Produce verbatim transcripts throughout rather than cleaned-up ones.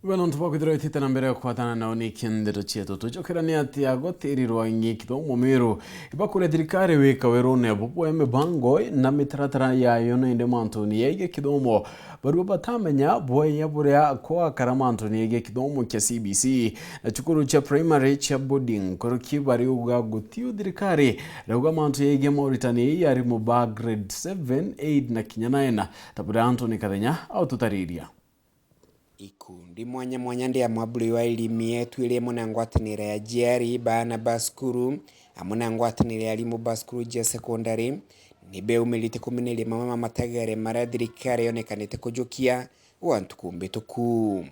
Iwe nontu bwa kwithirwa witite na mbere ya kukwatana nao ni kindeto cietu. Tucokera ni ati agwatiri rwa ingi kithomo Meru ibakuria thirikari wika werune bubwe mibango na mitaratara yayo, na indi mantuni yegie kithomo barua batamenya bwaya buria kwakara mantuni yegie kithomo kia C B C na cukuru cia primary cia boarding. Nkuruki bariuga gutiu thirikari rauga mantu yegie mauritani ya arimu ba grade seven, eight na kinya nine, ta buria Anthony Kathenya aututariria. Ikundi mwanya mwanya ndia mwaburi wa ilimi yetu iria imwe na ngwataniro ya aciari, baana ba cukuru, amwe na ngwataniro ya arimu ba cukuru cia sekondari, ni beumirite kumineria mamwe ma matagare maria thirikari yonekanite kujukia gwa ntuku mbituku.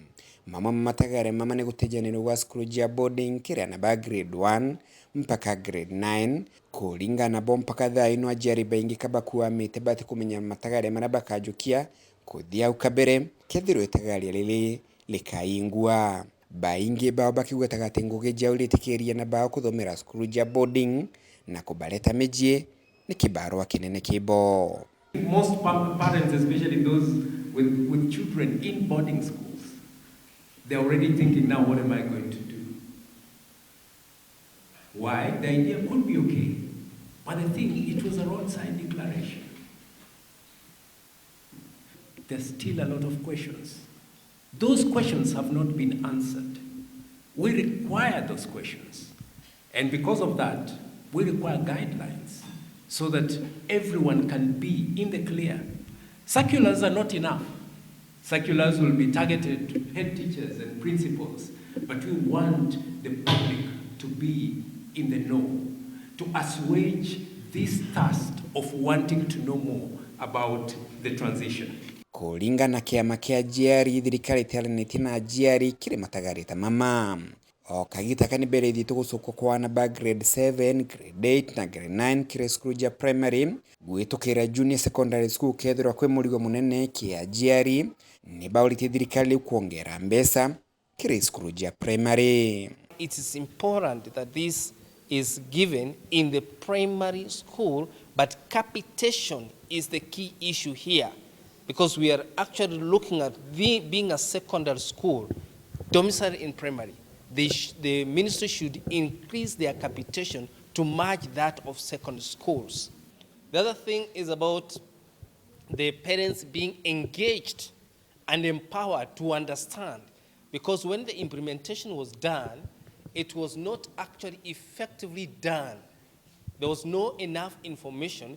Mamwe ma matagare mama ni gutejanirua gwa cukuru cia boarding kiri aana ba grade one mpaka grade nine. Kuringana bo, mpaka thaa ino aciari baingi ka bakuamite batikumenya matagare maria bakajukia kuthia au kabere, kethirwa itagaria riri rikaingwa. Baingi bao bakigwetaga ati ngugi ciao iritikiria aana bao kuthomera cukuru cia boarding na kubareta micii ni kibarua kinene ki bo. Most pa-, parents, especially those with, with children in boarding schools, they're already thinking, "Now what am I going to do?" Why? The idea could be okay, but the thing, it was a roadside declaration. There's still a lot of questions. Those questions have not been answered. We require those questions. And because of that, we require guidelines so that everyone can be in the clear. Circulars are not enough. Circulars will be targeted to head teachers and principals, but we want the public to be in the know, to assuage this thirst of wanting to know more about the transition. Kuringana na kiama kia aciari, thirikari itiaranitie na aciari kiri matagari ta mama. O kagita ka ni berithitwe gucukwa kwa aana ba grade seven, grade eight na grade nine kiri cukuru cia primary gwitukira junior secondary school, kethirwa kwi murigo munene ki aciari, ni bauritie thirikari riu kwongera mbeca kiri cukuru cia primary. It is important that this is given in the primary school, but capitation is the key issue here, because we are actually looking at the, being a secondary school, domicile in primary. They sh-, the ministry should increase their capitation to match that of secondary schools. The other thing is about the parents being engaged and empowered to understand, because when the implementation was done, it was not actually effectively done. There was no enough information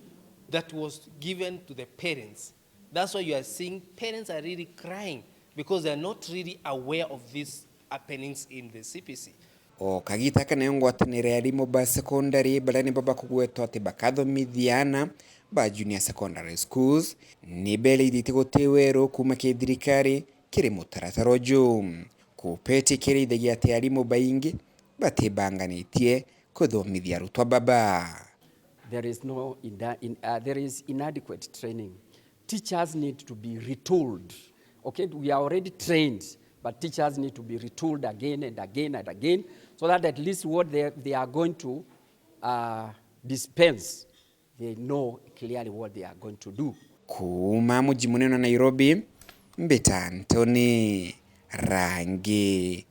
that was given to the parents. That's why you are seeing parents are really crying, because they are not really aware of these happenings in the C P C. O kagita aka, nayo ngwataniro ya arimu ba secondary, baria nibo bakugwetwa ati bakathomithia aana ba junior secondary schools, ni berithitie guti weru kuuma kiri thirikari kiri mutaratara uju. KUPPET ikirithagia ati arimu baingi batibanganitie kuthomithia arutwa baba. There is no inda-, in, uh, there is inadequate training. Teachers need to be retooled. Okay, we are already trained, but teachers need to be retooled again and again and again, so that at least what they, they are going to, uh, dispense, they know clearly what they are going to do. Kuuma muji munene wa Nairobi, mbita Anthony Rangi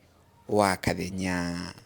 wa Kathenya.